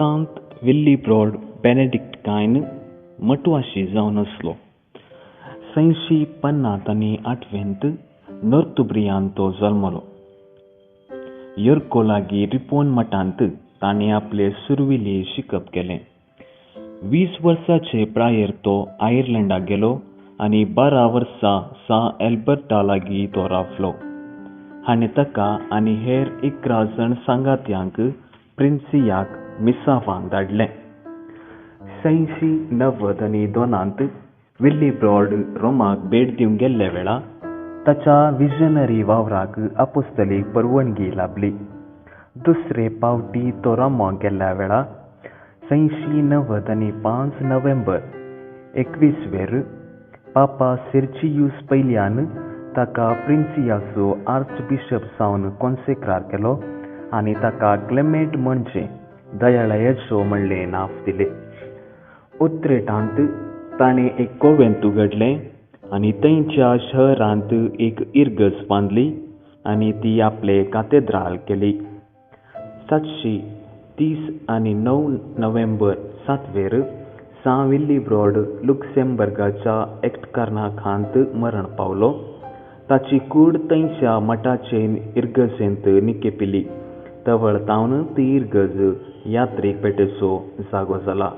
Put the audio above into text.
सांत विल्लीब्रॉड बेनेडिक्ट कायन मटवाशी जावन आसलो. 650 आनी आठवेंत नोर्तुब्रियांत तो जल्मलो. यर्को लागीं रिपोन मठांत ताणें आपलें सुरविलें शिकप केलें. 20 वर्सांचे प्रायेर तो आयर्लंडाक गेलो आनी 12 वर्सां सा एल्बर्टा लागीं तो रावलो. हाणें ताका आनी हेर 11 जाण सांगात्यांक प्रिन्सियाक मिसावांक धाडलें. 692 विल्लीब्रॉड रोमाक भेट दिवंक गेल्ल्या वेळा ताच्या विजनरी वावराक आपोस्तलीक परवणगी लाबली. दुसरे पावटी तो रोमाक गेल्ल्या वेळा 695 नोव्हेंबर 21वेर पापा सेर्जियूस पयल्यान ताका प्रिन्सियाचो आर्चबिशप जावन कॉन्सेक्रार केलो आनी ताका क्लेमेंट म्हणजे दयाळायेचो म्हणलें नांव दिलें. उत्रेटांत ताणें एक कोवेंत उगडलें आनी थंयच्या शहरांत एक इर्गज बांदली आनी ती आपले कातेद्राल केली. 730 आनी 9 नोव्हेंबर 7वेर सां विल्लीब्रॉड लुक्सेंबर्गाच्या एक्टकारनाखांत मरण पावलो. ताची कूड थंयच्या मठाचे इर्गजेंत निकेपिली. तवळ तावन ती इर्गज यात्रीक पेटेचो जागो जाला.